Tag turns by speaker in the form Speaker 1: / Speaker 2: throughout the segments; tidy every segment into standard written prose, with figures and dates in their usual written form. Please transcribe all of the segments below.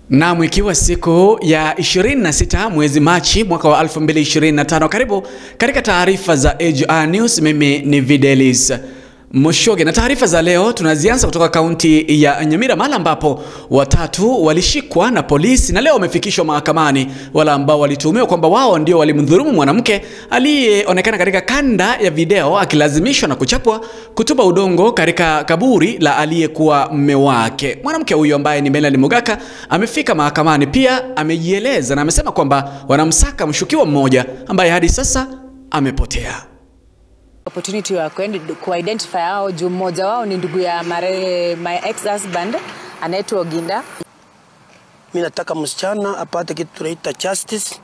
Speaker 1: Naam, ikiwa siku ya 26 mwezi Machi mwaka wa 2025, karibu katika taarifa za AGR News. Mimi ni Videlis Moshoge, na taarifa za leo tunazianza kutoka kaunti ya Nyamira, mahali ambapo watatu walishikwa na polisi na leo wamefikishwa mahakamani, wala ambao walituhumiwa kwamba wao ndio walimdhulumu mwanamke aliyeonekana katika kanda ya video akilazimishwa na kuchapwa kutupa udongo katika kaburi la aliyekuwa mume wake. Mwanamke huyo ambaye ni Melanie Mugaka amefika mahakamani, pia amejieleza na amesema kwamba wanamsaka mshukiwa mmoja ambaye hadi sasa amepotea.
Speaker 2: Opportunity ya ku-identify hao juu mmoja wao ni ndugu ya my ex-husband anaitwa Oginda.
Speaker 3: Mimi nataka msichana apate kitu tunaita justice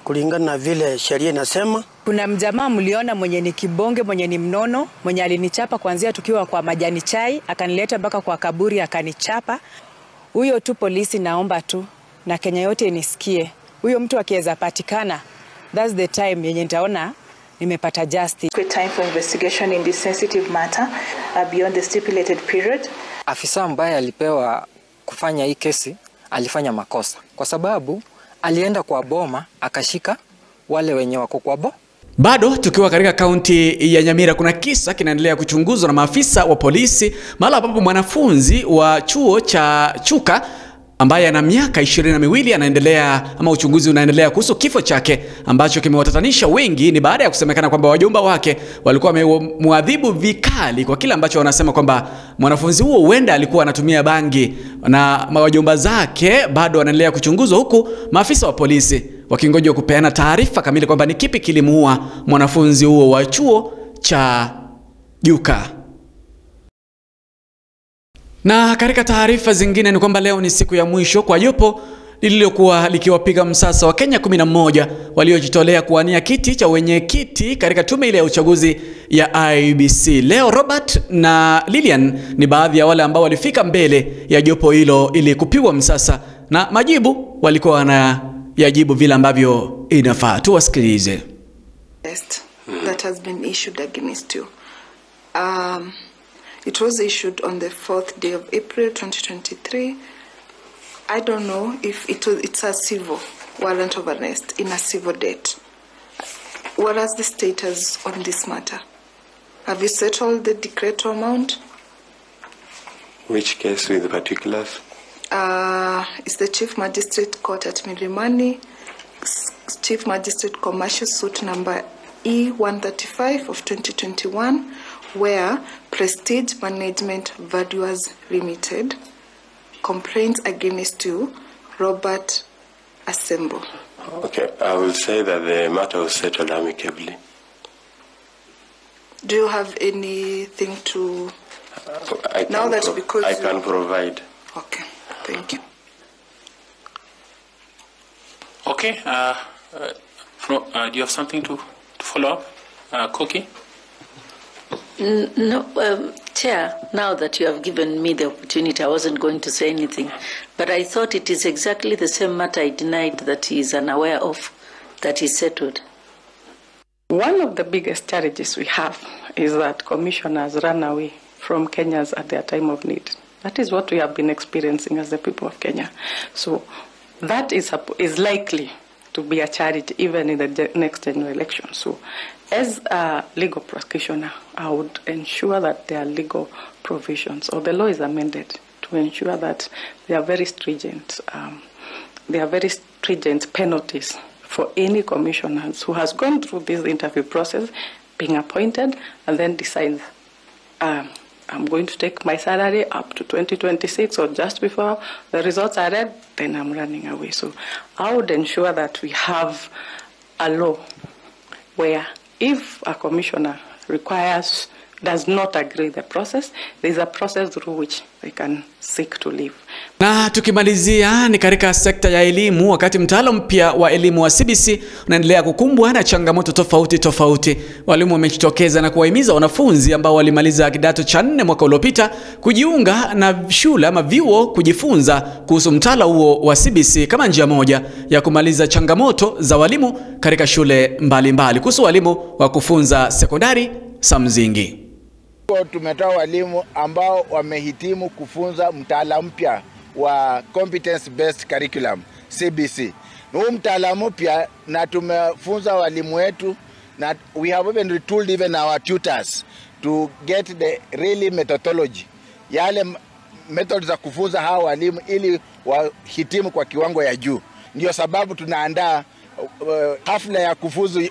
Speaker 3: kulingana na vile sheria inasema.
Speaker 2: Kuna mjamaa mliona mwenye ni kibonge, mwenye ni mnono, mwenye alinichapa kuanzia tukiwa kwa majani chai, akanileta mpaka kwa kaburi akanichapa. Huyo tu polisi naomba tu na Kenya yote inisikie. Huyo mtu akiweza patikana, that's the time yenye nitaona nimepata justice.
Speaker 4: Time for investigation in this sensitive matter beyond the stipulated period.
Speaker 5: Afisa ambaye alipewa kufanya hii kesi alifanya makosa kwa sababu alienda kwa boma akashika wale wenye wako kwa boma.
Speaker 1: Bado tukiwa katika kaunti ya Nyamira, kuna kisa kinaendelea kuchunguzwa na maafisa wa polisi mahali ambapo mwanafunzi wa chuo cha Chuka ambaye ana miaka 22 anaendelea ama uchunguzi unaendelea kuhusu kifo chake ambacho kimewatatanisha wengi. Ni baada ya kusemekana kwamba wajomba wake walikuwa wamemwadhibu vikali kwa kile ambacho wanasema kwamba mwanafunzi huo huenda alikuwa anatumia bangi, na wajomba zake bado wanaendelea kuchunguzwa, huku maafisa wa polisi wakingoja kupeana taarifa kamili kwamba ni kipi kilimuua mwanafunzi huo wa chuo cha Chuka. Na katika taarifa zingine ni kwamba leo ni siku ya mwisho kwa jopo lililokuwa likiwapiga msasa wa Kenya 11 waliojitolea kuwania kiti cha wenyekiti katika tume ile ya uchaguzi ya IEBC. Leo Robert na Lilian ni baadhi ya wale ambao walifika mbele ya jopo hilo ili kupigwa msasa, na majibu walikuwa wanayajibu vile ambavyo inafaa. Tuwasikilize.
Speaker 6: That has been issued against you. It was issued on the 4th day of April 2023. I don't know if it's a civil warrant of arrest in a civil date. What is the status on this matter? Have you settled the decreto amount?
Speaker 7: Which case with the particulars?
Speaker 6: It's the Chief Magistrate Court at Milimani, Chief Magistrate Commercial Suit number E135 of 2021, where Prestige Management Valuers Limited complaints against you, Robert Asembo.
Speaker 7: Okay, I will say that the matter was settled amicably.
Speaker 6: Do you have anything to...
Speaker 7: I can,
Speaker 6: now that because
Speaker 7: I can provide.
Speaker 6: Okay, thank you.
Speaker 8: Okay, do you have something to follow up, Koki?
Speaker 9: No, Chair, now that you have given me the opportunity, I wasn't going to say anything, but I thought it is exactly the same matter I denied that he is unaware of, that he settled.
Speaker 10: One of the biggest challenges we have is that commissioners run away from Kenyans at their time of need. That is what we have been experiencing as the people of Kenya. So that is likely to be a challenge even in the next general election. So as a legal practitioner, I would ensure that there are legal provisions or the law is amended to ensure that there are very stringent, penalties for any commissioners who has gone through this interview process, being appointed, and then decides, I'm going to take my salary up to 2026 or just before the results are read, then I'm running away. So I would ensure that we have a law where if a commissioner does not agree the process, there is a process through which they can seek to leave.
Speaker 1: Na tukimalizia ni katika sekta ya elimu, wakati mtaala mpya wa elimu wa CBC unaendelea kukumbwa na changamoto tofauti tofauti. Walimu wamejitokeza na kuwahimiza wanafunzi ambao walimaliza kidato cha 4 mwaka uliopita kujiunga na shule ama vyuo kujifunza kuhusu mtaala huo wa CBC kama njia moja ya kumaliza changamoto za walimu katika shule mbalimbali. Kuhusu walimu wa kufunza sekondari Samzingi.
Speaker 11: Tumetoa walimu ambao wamehitimu kufunza mtaala mpya wa competence based curriculum CBC. Huu mtaala mpya na tumefunza walimu wetu na we have even retooled even our tutors to get the really methodology, yale methods za kufunza hawa walimu ili wahitimu kwa kiwango ya juu. Ndio sababu tunaandaa hafla ya kufuzu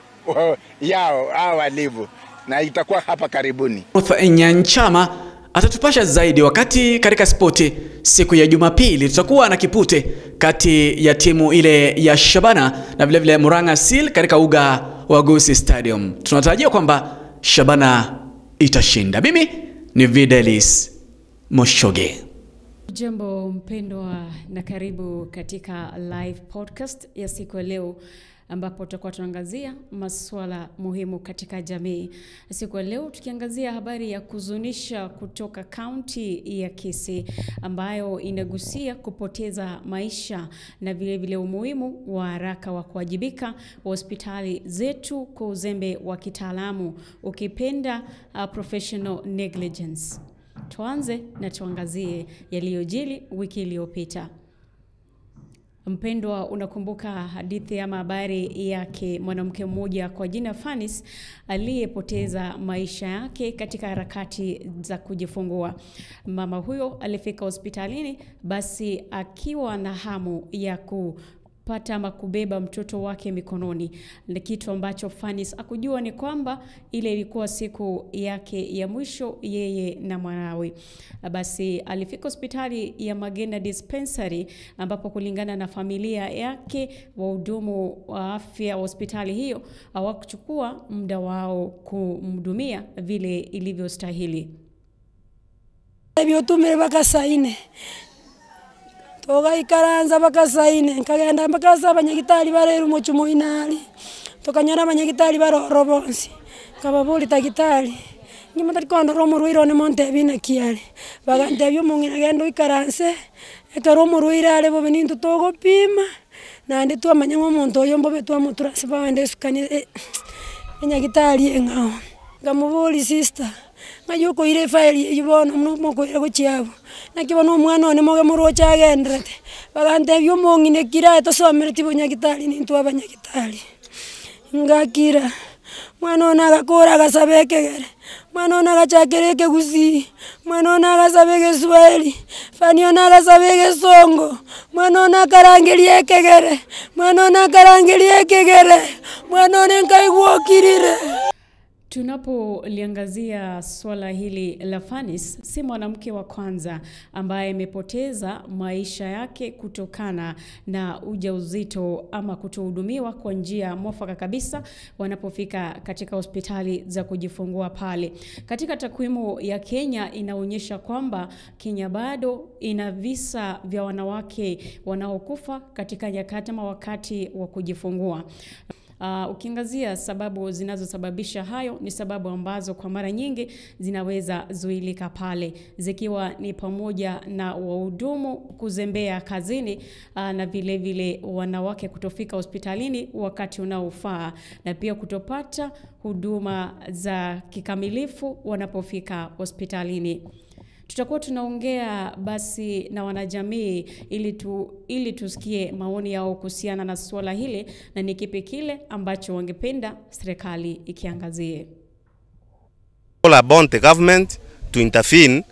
Speaker 11: yao hawa walimu na itakuwa hapa karibuni.
Speaker 1: Ruth Nyanchama atatupasha zaidi wakati katika spoti siku ya Jumapili tutakuwa na kipute kati ya timu ile ya Shabana na vile vile Murang'a Seal katika uga wa Gusii Stadium. Tunatarajia kwamba Shabana itashinda. Mimi ni Videlis Moshoge.
Speaker 12: Jambo mpendwa na karibu katika live podcast ya siku ya leo ambapo tutakuwa tunaangazia masuala muhimu katika jamii. Siku ya leo tukiangazia habari ya kuzunisha kutoka kaunti ya Kisii ambayo inagusia kupoteza maisha na vile vile umuhimu wa haraka wa kuwajibika wa hospitali zetu kwa uzembe wa kitaalamu, ukipenda professional negligence. Tuanze na tuangazie yaliyojiri wiki iliyopita. Mpendwa, unakumbuka hadithi ama habari yake mwanamke mmoja kwa jina Fanis aliyepoteza maisha yake katika harakati za kujifungua. Mama huyo alifika hospitalini basi akiwa na hamu ya kupata ama kubeba mtoto wake mikononi. Na kitu ambacho Fanis hakujua ni kwamba ile ilikuwa siku yake ya mwisho yeye na mwanawe. Basi alifika hospitali ya Magena Dispensary ambapo kulingana na familia yake wahudumu wa afya wa hospitali hiyo hawakuchukua muda wao kumhudumia vile ilivyostahili.
Speaker 13: Toga ikaranza bakasaine nkagenda mbakasa abanyagitari barero muchumo inali tokanyora abanyagitari barorobonsi kababuli tagitari nyuma tarikondo romo ruiro ne monte bina kiale bagante byo mungina gendo ikaranse ekero ruiro ale bo benintu togopima nandi twamanya omuntu oyo mbobe twamutura sibande sukani enyagitari engao ngamubuli sister ngayuko ile file yibona mnumo ko chiabo nakibona omwana one moge murocha agendrete bagante byomongine kira tosomere tibonyagitari nintu abanyagitari ngakira mwana ona agakora agasabekegere mwana ona agachakereke Gusii mwana ona agasabeke Swahili fani ona agasabeke Songo mwana ona akarangerie kegere mwana ona akarangerie kegere mwana ona nkaigwokirire.
Speaker 12: Tunapoliangazia swala hili la Fanis, si mwanamke wa kwanza ambaye amepoteza maisha yake kutokana na ujauzito ama kutohudumiwa kwa njia mwafaka kabisa wanapofika katika hospitali za kujifungua pale. Katika takwimu ya Kenya inaonyesha kwamba Kenya bado ina visa vya wanawake wanaokufa katika nyakati ama wakati wa kujifungua. Ukiangazia sababu zinazosababisha hayo ni sababu ambazo kwa mara nyingi zinaweza zuilika pale, zikiwa ni pamoja na wahudumu kuzembea kazini, na vile vile wanawake kutofika hospitalini wakati unaofaa, na pia kutopata huduma za kikamilifu wanapofika hospitalini. Tutakuwa tunaongea basi na wanajamii ili tusikie maoni yao kuhusiana na swala hili na ni kipi kile ambacho wangependa serikali ikiangazie.
Speaker 14: All about the government to intervene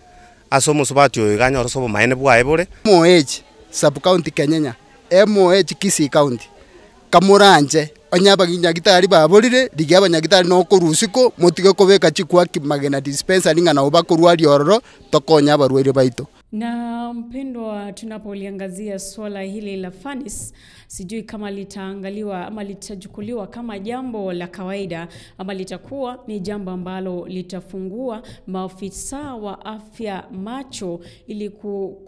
Speaker 14: asomo sobatyo iganya rosobo maene bwa ebore.
Speaker 15: MOH sub county Kenyenya, MOH Kisii county. Kamuranje onyaba nyagitari baborire ligia abanyagitari no korusiko motige kobeka chikwa Magena Dispensary ngana obakorwa riororo tokonya abarwaire baito.
Speaker 12: Na mpendwa, tunapoliangazia swala hili la Fanis, sijui kama litaangaliwa ama litachukuliwa kama jambo la kawaida ama litakuwa ni jambo ambalo litafungua maafisa wa afya macho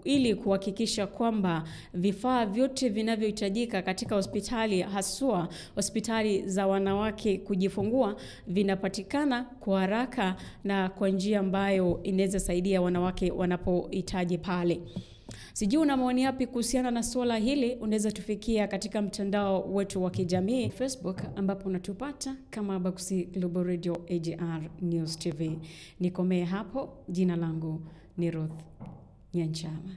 Speaker 12: ili kuhakikisha kwamba vifaa vyote vinavyohitajika katika hospitali, haswa hospitali za wanawake kujifungua, vinapatikana kwa haraka na kwa njia ambayo inaweza saidia wanawake wanapohitaji pale. Sijui una maoni yapi kuhusiana na swala hili? Unaweza tufikia katika mtandao wetu wa kijamii Facebook, ambapo unatupata kama Bakusi Global Radio AGR News TV. Nikomee hapo. Jina langu ni Ruth Nyanchama.